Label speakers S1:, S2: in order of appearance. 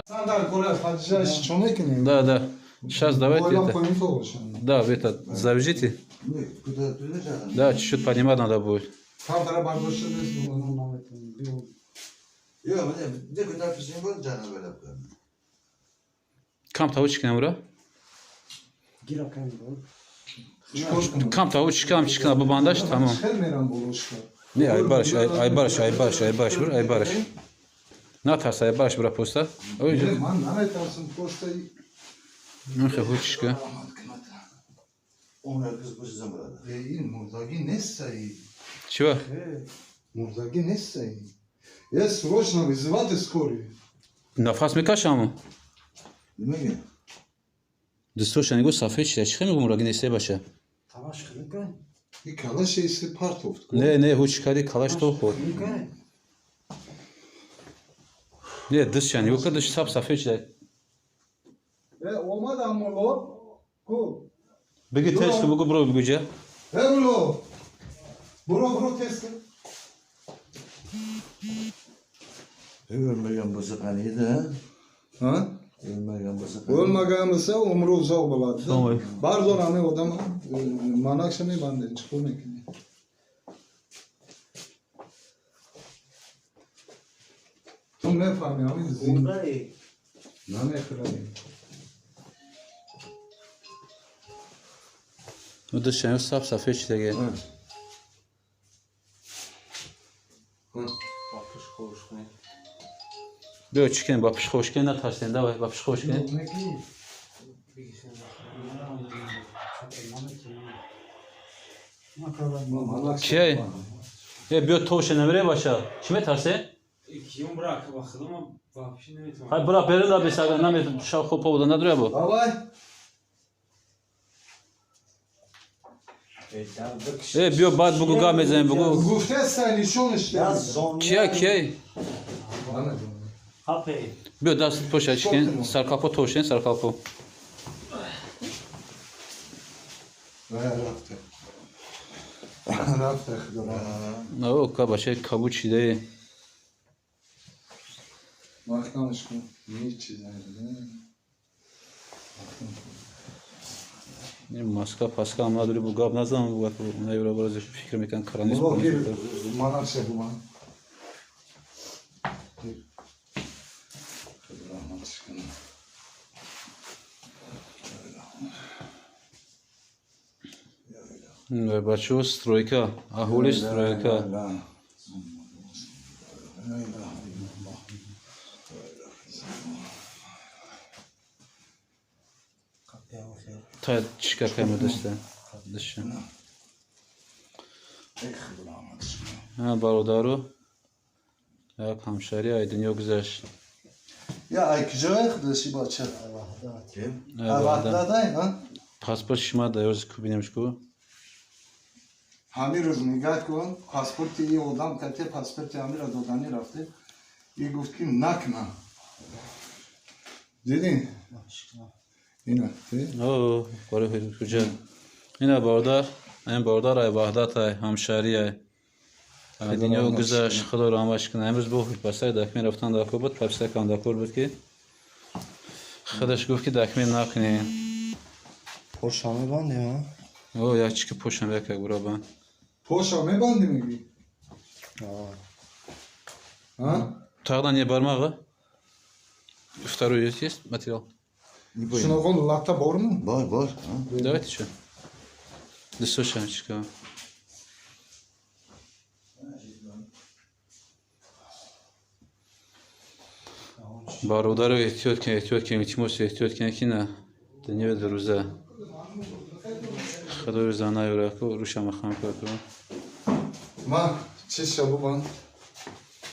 S1: Да, да. Сейчас давайте это. Да, вы это завяжите. Да, чуть-чуть поднимать надо будет. Кам тавучки намура? Кам тавучки, кам чикна бубандаш, тамом. Не, айбараш, айбараш, айбараш, айбараш, бур, айбараш. Натарс, айбараш бура поста. Ой,
S2: ман наметарсам поста.
S1: Ну, хучка. Чего?
S2: Мурдаги нестай. Я срочно вызывать скорую.
S1: Нафас мекашам.
S3: Немеге.
S1: Дастошани го сафед шида. Чӣ мегӯ мурдаги нестай баша?
S4: Талаш хунука.
S2: И калаш иси партофт.
S1: Не, не, ҳуч кади калаш то хӯрд. Не, дастшани го кадаш саб сафед шида.
S2: Э, омад амуло. Ку.
S1: Беги тест бугу бро бугуҷа.
S2: Э, було. Бро, бро тест.
S3: O'lmagan bo'lsa qaniydi,
S2: ha?
S3: O'lmagan bo'lsa.
S2: O'lmagan bo'lsa umri uzoq bo'ladi. Bardor ами одам манакша мебанде чиқор мекунӣ? Ту мефаҳми ами зин намехӯрад.
S1: Дашан саб сафед шидаге. Биё чикен ба пишхошкен натарсен, давай ба пишхошкен. Чиай? Э, биё тоше намере баша. Чӣ метарсе? Хай бура берин да бесага намет шав хоб повода надуря бо.
S2: Давай.
S1: Э, биё баъд бугу гап мезанем бугу.
S2: Гуфтеста нишонаш.
S1: Кия, кия? Биё даст поша чикен, саркалпо тошен, саркалпо.
S2: Рафта. Рафта худо.
S1: О, ка бача кабуд шидаe.
S2: Маҳкамаш кун. Ҳеҷ чиз надорад.
S1: Маска паска ам надори бу гап назанам бу гап наёра барози фикр мекунам каранис.
S2: Манакша буман.
S1: Бачаҳо стройка, аҳоли стройка. Та чика кама даста. Даша. Ҳа бародару як ҳамшари ай дунё гузашт.
S2: Я ай куҷое худаши бача? Ваҳдатай, ҳа?
S1: Паспорт шума да ёз ку бинемш ку.
S2: Ҳамин рӯз нигаҳ кун, паспорти и одам кате паспорти ҳамира додани рафте. И гуфт ки накна. Дидӣ? Ина, те?
S1: О, бори куҷа. Ина бародар, ин бародар ай Ваҳдат ай ҳамшари ай. Ай дунё гузашт, Худо раҳматш кунад. Имрӯз бо басаи дакмин рафтан дакор буд, пропискакам дакор буд ки худаш гуфт ки дакмин накунед.
S4: Поша мебандем, а?
S1: О, як чики пошам як як бура банд.
S2: Поша мебандем мегӣ? А?
S1: Тогда не бармаға. Второй есть материал?
S2: Шуноғон лата борму?
S3: Бор, бор.
S1: Давайте что? Дастошамчика. Бародару эҳтиёт кунед, эҳтиёт кунед, илтимос эҳтиёт кунед ки на дунёи дурӯза. Худои рӯза наёра ку рӯша махам ку.
S2: Ма чиша бубанд.